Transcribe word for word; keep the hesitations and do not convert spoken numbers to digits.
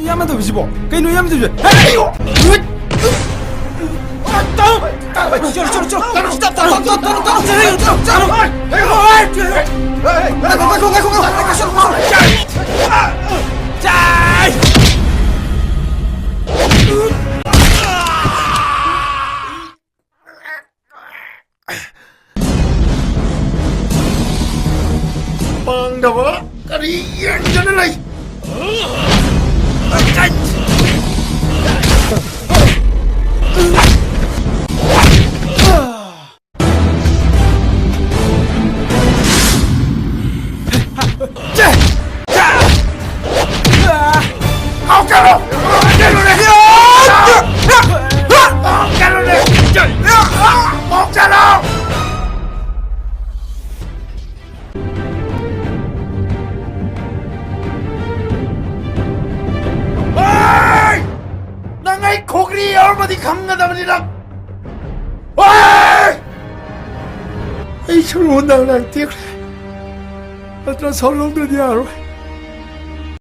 ꯏꯌꯥꯝꯕ ꯇꯧꯔꯤꯁꯤꯕꯣ? ꯀꯩꯅꯣ ꯏꯌꯥꯝꯕ ꯇꯧꯔꯤꯁꯦ? ꯍꯦ! ꯆꯠꯂꯣ, ꯆꯠꯂꯣ, ꯆꯠꯂꯣ, ꯆꯠꯂꯣ, ꯆꯠꯂꯣ, ꯆꯠꯂꯣ, ꯆꯠꯂꯣ, ꯆꯠꯂꯣ, ꯆꯠꯂꯣ, ꯆꯠꯂꯣ, ꯆꯠꯂꯣ, ꯆꯠꯂꯣ, ꯆꯠꯂꯣ꯫ ꯉꯥꯏꯈꯣ, ꯉꯥꯏꯈꯣ, ꯉꯥꯏꯈꯣ, ꯉꯥꯏꯈꯣ, ꯉꯥꯏꯈꯣ, ꯉꯥꯏꯈꯣ, ꯉꯥꯏꯈꯣ꯫ ꯄꯥꯡꯗꯕ ꯀꯔꯤ ꯌꯦꯡꯗꯅ ꯂꯩ? ꯅꯪ ꯑꯩ ꯈꯣꯡꯒ꯭ꯔꯤ ꯌꯥꯎꯔꯝꯃꯗꯤ ꯈꯪꯒꯗꯕꯅꯤ ꯅꯪ꯫ ꯑꯩ ꯁꯔꯨ ꯍꯟꯗꯛ ꯅꯪ ꯇꯦꯛꯈ꯭ꯔꯦ꯫ ꯑꯜꯇ꯭ꯔꯥꯁꯥꯎꯟ ꯂꯧꯗ꯭ꯔꯗꯤ ꯌꯥꯔꯣꯏ꯫